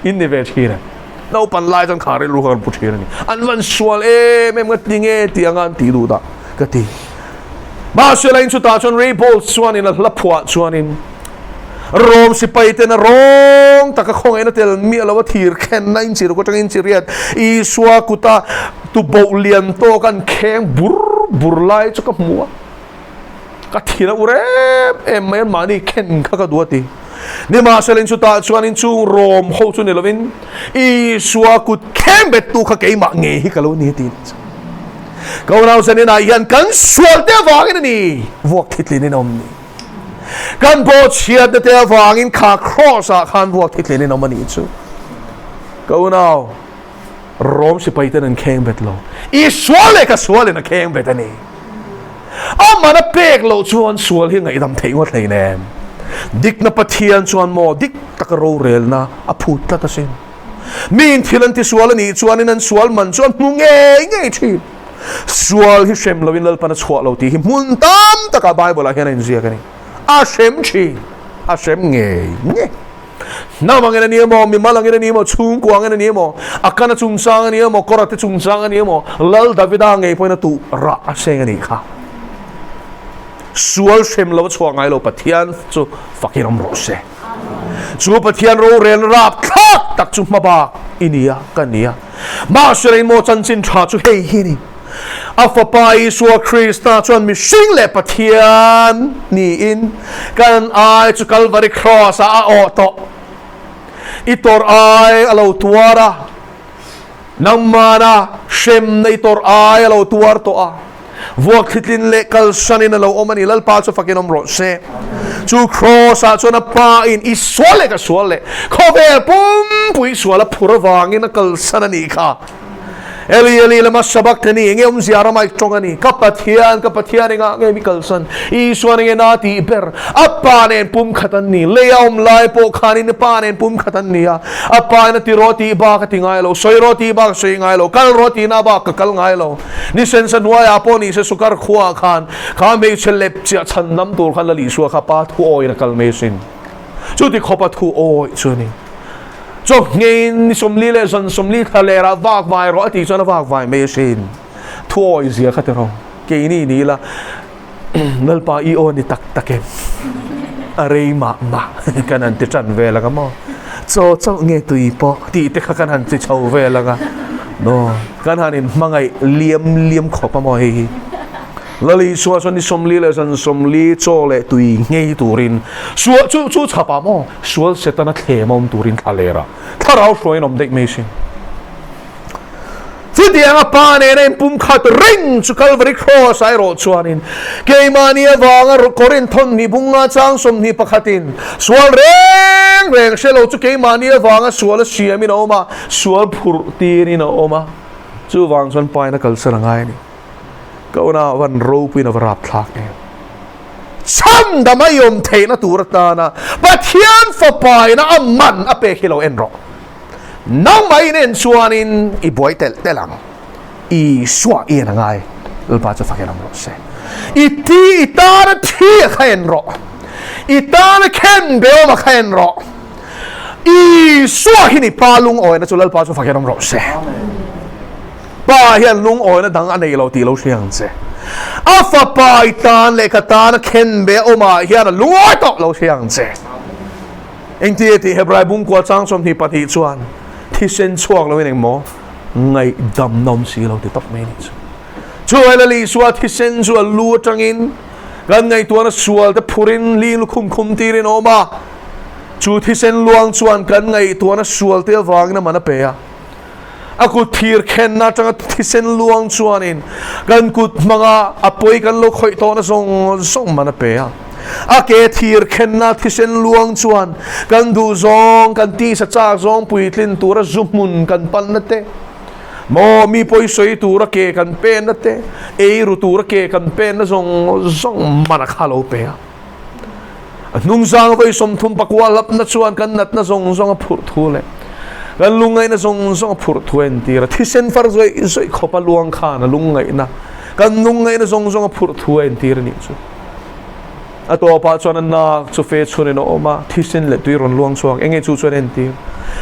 In ni ve thin e. Naupan lai chuan kha rilru kha kan pu thin a ni. An van sual em em ka ti nge tih anga an tih duh dah ka ti. Mahse la in chutah chuan Ray Boltz chuanin a hla phuah chuanin Rom sipai ten a rawng taka khawngaihna tel miah lo a thir khenna in chiruk atangin chiriat Isua kuta tuboh lian tawk an kheng bur bur lai chu ka hmu a. Ka thin a ur em em mai an mahni khen kha ka duh a ti. Nimahsela in chutah chuan in chung rawm ho chu ni lovin Isua kut kheng bet tu kha keimah ngei hi ka lo ni a ti a ni. Ka unau zanin ah hian kan sual te avangin a ni vuak thitlin in a awm ni. Kan bawhchhiatna te avangin kha cross ah khan vuak thitlin in a awm a nih chu. Ka unau Rom sipai ten an kheng bet lo. I sual leh ka sual in a kheng bet a ni. Aman a pek loh chuan sual hi ngaihdam theih ngawt hlei nem. Dikna Pathian chuan maw dik taka rorelna a phut tlat asin. Miin thil an tisual a nih chuanin an sual man chu a hmu ngei ngei thin. Sual hi hrem loin Lalpan a chhuah lo tih hi hmun tam takah Bible-ah hian a inziak a ni. A hrem thin, a hrem ngei ngei. Hnam angin a ni emaw, mimal angin a ni emaw, chhungkua angin a ni emaw, a kana chungchang a ni emaw, kawrate chungchang a ni emaw, Lal Davida ngei pawhin a tuh rah a seng a nih kha. Sual hrem lo a chhuah ngai lo Pathian chu fakin awm rawh se. Chu Pathian rorelna rapthlak tak chu hmabak i ni a, ka ni a. Mahse rei maw chanchin tha chu hei hi a ni. A Fapa Isua Krista chuan mihring leh Pathian niin kan ai chu Kalvari Cross ah a awh tawh. I tawrh ai a lo tuar a, nangmana hremna i tawrh ai a lo tuar tawh a, vuak thlitlin leh kalsanin a lo awm a ni. Lalpa chu fakin awm rawh se. Chu Cross ah chuan a Pa in i sual leh ka sual leh khawvel pumpui sual a phur avangin a kalsan a nih kha. Eli, Eli, lama sabachthani, enge awmzia Aramaic tawng a ni. Ka Pathian, ka Pathian engah nge mi kalsan? Isuan enge na tih ber? A pa nen pumkhat an ni. Lei a awm lai pawh khanin a pa nen pumkhat an ni a. A pa in a ti rawh tih bak a ti ngai lo, sawi rawh tih bak a sawi ngai lo, kal rawh tihna bak ka kal ngai lo. Ni sensa hnuaiah pawh ni se Sukar khuaah khan kha hmeichhe lep chiah chhan lam tur khan Lal Isua kha pa thu awiin a kal mai asin. Chuti khawpa thu awi chu a ni. Chawhngeiin ni 40 leh zan 40 thla lerah vak vai rawh a tih chuan a vak vai mai asin. Thuawi zia kha ti rawh. Keini ni ila Lalpa i aw ni tak tak em? A rei mah mah kan han ti tan vel ang a maw? Chaw chauh nge tui pawh tih te kha kan han ti chho vel ang a. No, kan han inhmangaih liam liam khawp a maw hei hi. Lal Isua chuan ni 40 leh zan 40 chaw leh tui nghei turin sual chu chu chhapah maw sual Setana thlem a awm turin thla ler a, thlarau hruaiin awm daih mai sin. Chutianga Pa nena inpumkhat reng chu Kalvari Kraws ah erawh chuanin keimahni avanga Korinth thawmhnih bunga chang 21 in sual reng reng hre lo chu keimahni avanga sual a siamin a awm a, sual phurh tirin a awm a, chuvang chuan Pa in a kalsan a ngai a ni. Ka unau a van ropuiin a va rapthlak em. Chhandam a i awm theihna tur atana Pathian Fapa ina a man a pek hi lo en rawh. Nangmah in en chuanin i buai telh telh ang. Isua i en a ngai. Lalpa chu fak en awm rawh se. I ti i tana thi a kha en rawh. I tana khen beawm a kha en rawh. Isua hi ni Pa lungawina chu Lalpa chu fak en awm rawh se. Pa hian lungawina dang a nei lo tih lo hria ang che. A fapa i tan leh ka tana khen be awmah hian a lungawi tawh lo hria ang che. Engti e tih Hebrai bungkua chang 22 chuan thisen chhuak loin engmaw ngaihdamna awm si lo ti tawp mai a nih chu. Chuai Lal Isua thisen chu a lu atangin kan ngaihtuahna sual te phurin ling lukhum khum tirin a awm a, chu thisen luang chuan kan ngaihtuahna sual te avangin a man a pe a. A kut thir khenna atanga thisen luang chuanin kan kut hmanga a pawi kan lo khawih tawhna zawng zawng man a pe a. A ke thir khenna thisen luang chuan kan duh zawng, kan tisa chak zawng puitlin tura zu hmun kan panna te, maw mi pawi sawi tura ke kan penna te, ei ru tura ke kan penna zawng zawng man a kha lo pe a. A hnungzang vawi 34 lapna chuan kan natna zawng zawng a phurh thu leh kan lungngaihna zawng zawng a phurh thu a entir a. Thisen far zawih zawih khawpa luang khan a lungngaihna, kan lungngaihna zawng zawng a phurh thu a entir a nih chu. A tawpah chuan a nak chu fe chhunin a awm a, thisen leh tui rawn luang chhuak. Enge chu chuan entir?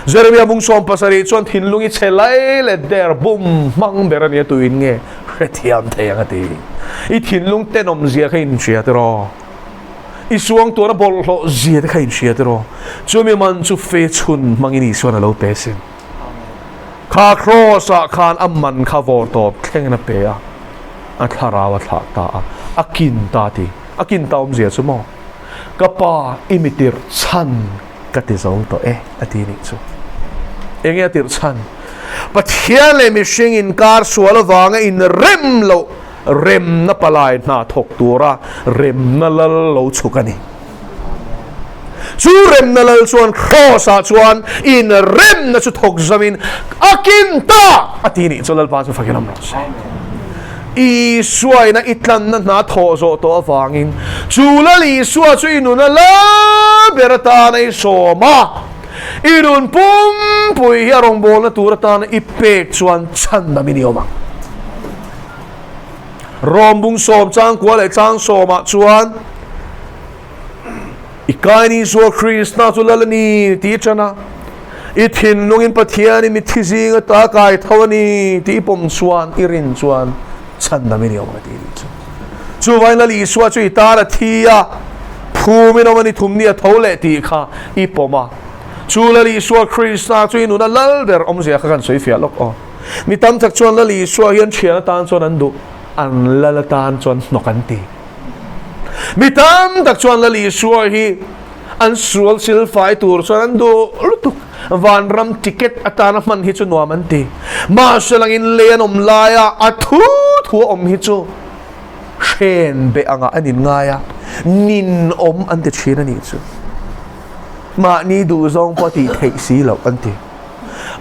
Jeremiah bung 70 chuan thinlung i chhe lai leh der bum hmang ber a nia tuin nge hrethiam thei ang a ti. I thinlung tenawm zia kha inhria tiraw? I suangtuahna bawlhhlawh zia te kha inhria tiraw? Chumi man chu fe chhun hmangin Isuan a lo pe sin. Kha kraws ah khan a man kha vawr tawp thlengin a pe a, a thlarau a thlah ta a, a kin ta ti. A kin ta awmzia chu maw? Ka pa i mi tirh chhan ka ti zo tawh e a ti nih chu. Enge a tirh chhan? Pathian leh mihring inkar sual avanga inrem loh remna palai hna thawk tura remna lal lo chhuk a ni. Chu remna lal chuan Kraws ah chuan inremna chu thawk zamin a kin ta a ti nih chu Lalpa chu fakin awm rawh se. Isua ina i tlanna hna thawh zawh tawh avangin chu Lal Isua chu i nuna lal ber atana i sawm a, i nun pumpui hi a rawngbawlna tur atana i pek chuan chhandam i ni awm ang. Rom bung sawm changkua leh chang sawmah chuan i kain Isua Krista chu lal a ni tih i ṭan a, i thinlungin Pathian i mitthi zinga ta kai tho a ni tih i pawm chuan i rin chuan chhandam i ni awm ang a ti nih chu. Chuvangin Lal Isua chu i tan a thi a, phumin awm a ni thum ni a tho leh tih kha i pawm a. Chu Lal Isua Krista chu i nuna lal ber awmzia kha kan sawi fiah lawk aw. Mi tam tak chuan Lal Isua hi an thian atan chuan an duh, an lal atan chuan hnawk an ti. Mi tam tak chuan Lal Isua hi an sual silfai tur chuan an duh lutuk, vanram ticket atana hman hi chu nuam an ti. Mahse langin lei an awm laia a thu thu a awm hi chu hren beh angah an inngai a, nin awm an ti thin a nih chu. Mahni duhzawng pawh a tih theih si loh an ti.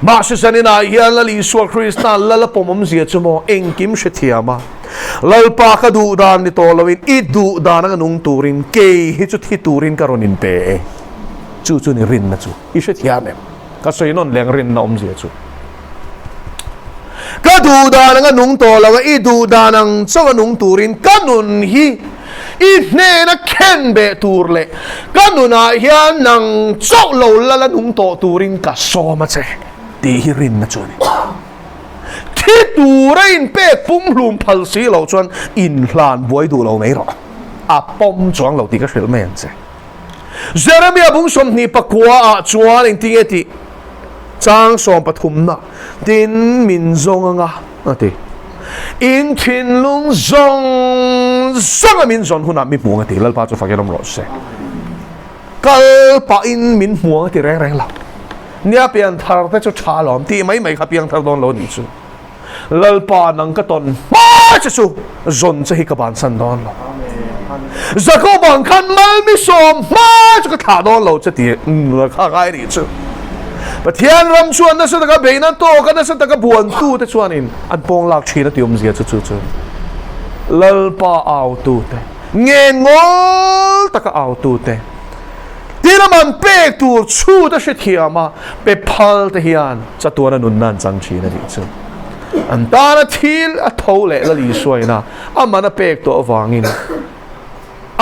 Mahse zaninah hian Lal Isua Krista Lal a pawm awmzia chu maw engkim hrethiam a, Lalpa ka duh dan ni tawh loin i duh dan anga nung turin kei hi chu thi turin ka rawn inpe e. Chu chu ni rinna chu i hrethiam em? Ka sawi nawn leng rinna awmzia chu. Ka duh dan anga nung tawh lo a, i duh dan ang chauh a nung turin ka nun hi i hnena khen beh tur leh ka nunah hian nang chauh lo lal a nung tawh turin ka sawm a che tih hi rinna chu a ni. Thi tura inpek pumhlum phal si loh chuan inhlan buai duh lo mai rawh. A pawm chuang lo tih ka hrilh mai ang che. Jeremia bung 29 ah chuan engtinge tih chang 13 na tin min zawng anga a ti. In thinlung zawng zawng a min zawn hunah mi hmuang a ti. Lalpa chu fakin awm rawh se. Kal pahin min hmuang a ti reng reng lo. Nia pianthar te chu tha alawm tih mai mai kha piangthar dawn lo nih chu. Lalpa nang ka tawn hma che chu zawn che hi ka bansan dawn lo. Jakob ang khan mal mi sawm hma chu ka thlah dawn lo che ti kha ngai nih chu. Pathian ram chuan nasa taka beihna tawka nasa taka buantu te chuanin an pawng lak thin a ti awmzia chu chu chu Lalpa autu te ngen ngawl taka autu te tin aman pek tur chhut a hrethiam a pe phal te hian chatuana nunna an chang thin a nih chu. An tana thil a tho leh Lal Isuain a a man a pek tawh avangin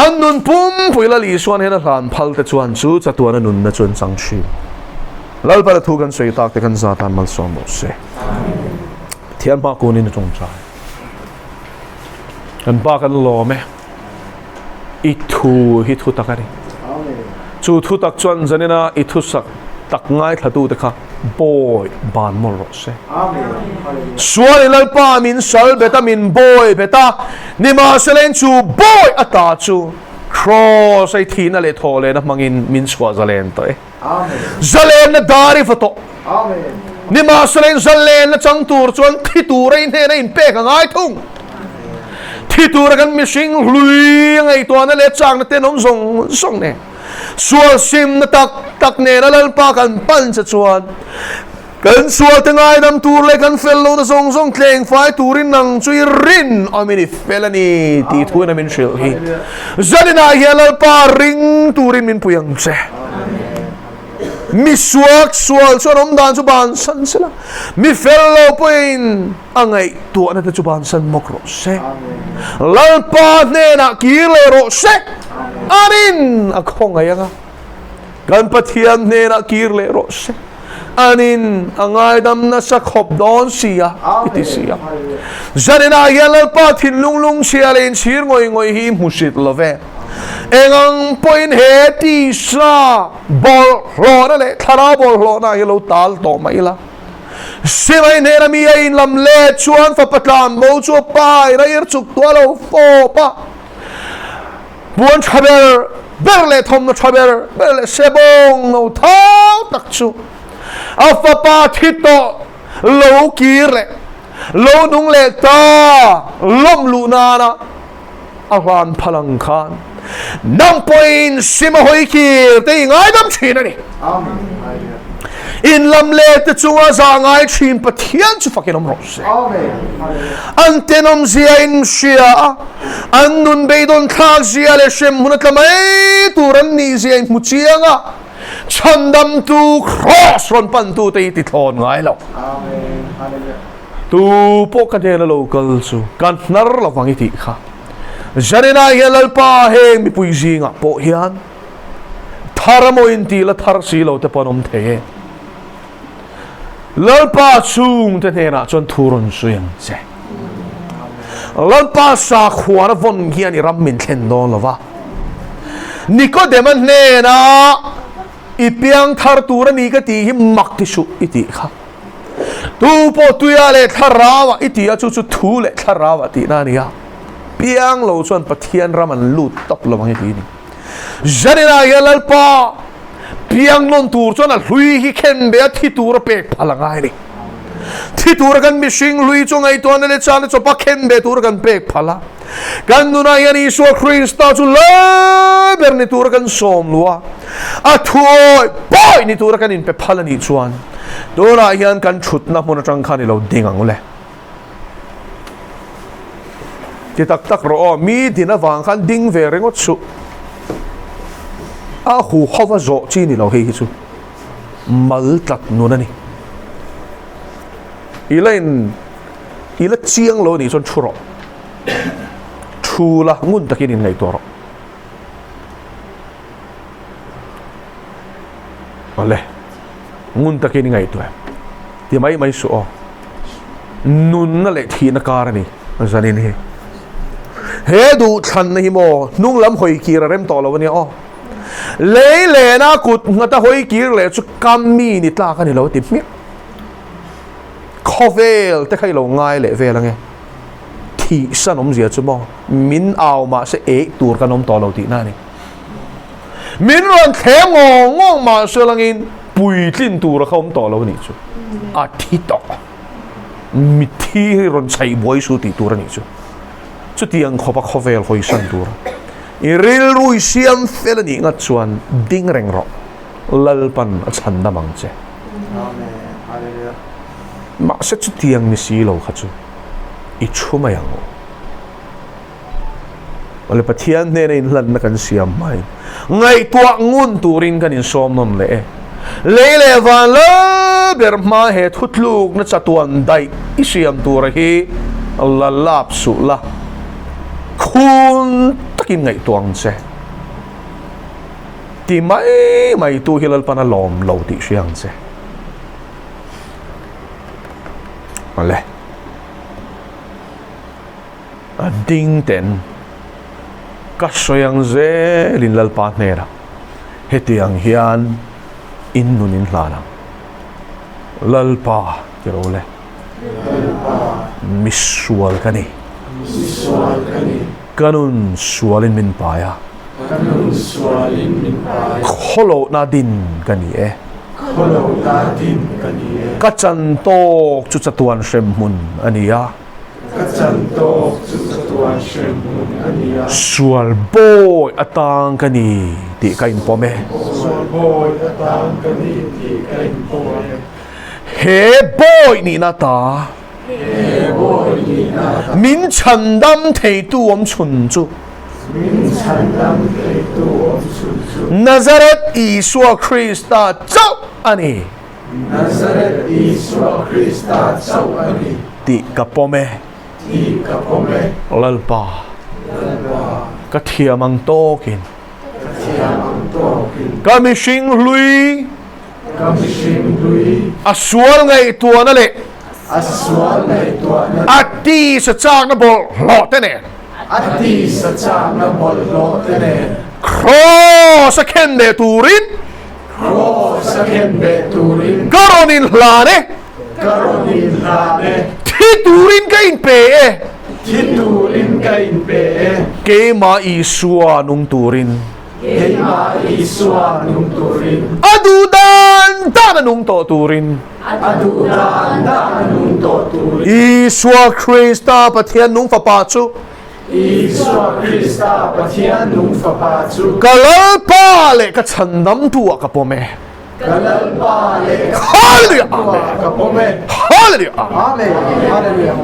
an nun pumpui Lal Isuan hian a hlan phal te chuan chu chatuana nunna chu an chang thin. Lalpana thu kan sawi tak te kan za tan malsawm rawh se. Pathian hma kunin a tawngtai. Kan pa kan lawm e. I thu hi thu tak a ni. Chu thu tak chuan zanina i thusak tak ngaithlatute kha bawi ban mawlh rawh se. Sualin Lalpa min sal bet a, min bawi bet a, nimahselain chu bawi ata chu Kraws a i thihna leh thawhlehna hmangin min chhuah zalen tawh e. Zalenna dar i va tawh. Nimahselain zalenna chang tur chuan thi tura i hnena inpek a ngai thung. Thi tura kan mihring hlui a ngaihtuahna leh chakna tenawm zawng zawng nen, sual simna tak tak nena Lalpa kan pan che chuan kan sualte ngaidam tur leh kan fel lohna zawng zawng tleng fai turin nang chu i rin awmin i fel a ni tih thuin a min hrilh hi. Zaninah hian Lalpa ring turin min pui ang che. Mi suak sual chuan awmdan chu bansan sela, mi fel lo pawhin a ngaihtuahna te chu bansan mawk rawh se. Lalpa hnenah kir leh rawh se, a rin a khawngaih ang a. Kan Pathian hnenah kir leh rawh se. Anin a ngaidam nasa khawp dawn si a, i ti si a. Zaninah hian Lalpa thinlung lungchhia leh inchhir ngawih ngawih hi i hmu hrit lo ve. Eng ang pawhin he tisa bawlhhlawhna leh thlarau bawlhhlawhna hi lo tal tawh mai ila. Simai hnena mi a inlam let chuan fapa tlanbo chu a pa in a irchuk tuah lo fawp a. Puan tha ber ber leh thawmhnaw tha ber ber leh sebawng no thau tak chu a fapa thi tawh lo kir leh lo nung leh ta lawm luh nana a hlan phal ang khan nang pawhin sim a hawi kir te i ngaidam thin a ni. In lam let te chunga za ngai thin Pathian chu fakin awm rawh se. An tenawm zia in hria a, an nun beidawn thlak zia leh hrem hun a tla mai tur an nih zia in hmu chiang a, chhandamtu Kraws rawn pantu te hi ti thlawn ngai lo. Tu pawh ka hnena lo kal chu ka hnar lovang i tih kha. Zanina hian Lalpa heng mipui zingah pawh hian Thar amaw in tih la thar si lo te pawh an awm thei e. Lalpa chhungte hnenah chuan thu rawn sawi ang che. Lalpa sakhuana vawn hian i ram min thlen dawn lo va. Nikodema hnena i piang thar tur a ni ka tih hi mak ti suh i tih kha. Tu pawh tuia leh thlarauah i ti a, chu chu thu leh thlarauah tihna a ni a. Piang lo chuan Pathian ram an lut tawp lo ang i ti a ni. Zaninah hian Lalpa piang nawn tur chuan a hlui hi khen be a thi tura pek phal a ngai a ni. Thi tura kan mihring hlui chu ngaihtuahna leh chana chawpa khen be tura kan pek phal a. Kan nunah hian Isua Krista chu Lal ber ni tura kan sawm lu a, a thuawi pawi ni tura kan inpe phal a nih chuan tunah hian kan thutna hmun atang khan i lo ding ang le. Ti tak tak rawh aw, mi din avang khan ding ve ringawt suh. A hu hova zawh chi ni lo hei hi chu mal tlat nun a ni. I la in i la chiang lo nih chuan thu rawh. Thu la ngun takin in ngaihtuah rawh. Awle, ngun takin i ngaihtuah em? Ti mai mai suh aw. Nunna leh thihna kar a ni zanin hi. He duhthlanna hi maw hnung lam hawi kir a rem tawh lo a nia aw. Lei lehna kut nghata hawi kir leh chu kam mi ni tlak a ni lo ti hmiah. Khawvel te kha i lo ngai leh vel ange. Thihsan awmzia chu maw min au mahse eih tur kan awm tawh lo tihna a ni. Min rawn thleng ngawng ngawng mahse langin puitlin tur a kha awm tawh lo a nih chu. A thi tawh. Mitthi hi rawn chhaih buai su tih tur a nih chu. Chutiang khawpa khawvel hawisan tur i rilru i siam fel a nih ngat chuan ding reng rawh. Lalpan a chhan dam ang che. Mahse chutiang ni si lo kha chu i thu mai ang u. Awle Pathian hnena inhlanna kan siam hmain ngaihtuah ngun turin kan insawm nawn leh e. Lei leh van lal ber hma he thutlukna chatuan daih i siam tura hi la lap suh la, khun takin ngaihtuah ang che. Ti mai mai tu hi Lalpan a lawm lo tih hria ang che. Awle. A ding ten ka sawi ang zelin Lalpa hnenah hetiang hian in nun in hlan ang. Lalpa ti ro le. Misual ka ni. Ka nun sualin min pai a. Khawlohna din ka ni e. Ka chan tawk chu chatuan hremhmun a ni a. Ka chan tawk chu chatuan hrem hmun a ni a. Sual bawi atang ka ni tih ka inpawm e. Sual bawi atang ka ni tih ka inpawm e. He bawi nihna ta. He bawi nihna ta. Min chhandam theitu awm chhun chu. Min chhandam theitu awm chhun chu. Nazareth Isua Krista chauh a ni. Nazareth Isua Krista chauh a ni. Tih ka pawm e. Tih ka pawm e. Lalpa. Lalpa. Ka thiam ang tawkin. Ka thiam ang tawkin. Ka mihring hlui. Ka mihring hlui. A sual ngaihtuahna leh. A sual ngaihtuahna leh. A tisa chakna bawlhhlawh te nen. A tisa chakna bawlhhlawh te nen. Kraws a khen leh turin. Kraws a khen beh turin. Ka rawn inhlan e. Ka rawn inhlan e. Thi turin ka inpe e. Thi turin ka inpe e. Keimah Isua nung turin. Keimah Isua nung turin. A duh dan dan a nung tawh turin. A duh dan dan a nung tawh turin. Isua Krista Pathian nung fapa chu. Isua Krista Pathian nung Fapa chu. Ka Lalpa leh ka chhandamtu ah ka pawm e. Ka Lalpa leh ka chhandamtu ah ka pawm e. Hallelujah. Amen. Hallelujah.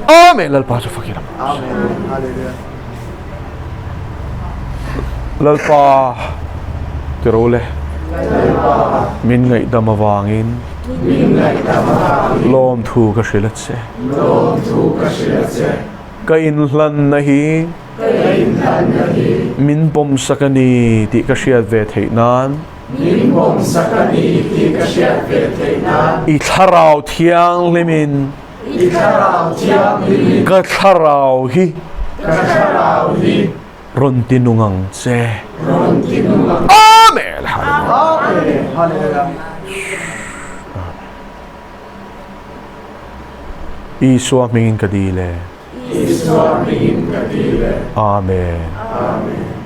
Amen. Lalpa chu fakin a Amen. Hallelujah. Lalpa tiro le. Min ngaihdam avangin. Min ngaihdam avangin. Lawmthu ka hrilh a che. Lawmthu ka hrilh a che. Ka inhlanna hi min pawmsak a ni tih ka hriat ve theih nan. Min pawmsak a ni tih ka hriat ve theih nan. I Thlarau Thianghlimin. I Thlarau Thianghlimin. Ka thlarau hi. Ka thlarau hi. Rawn ti nung ang che. Rawn ti nung ang. Amen. Amen. Hallelujah. Isua hmingin ka dil e. Isua hmingin ka dil e. Amen. Amen.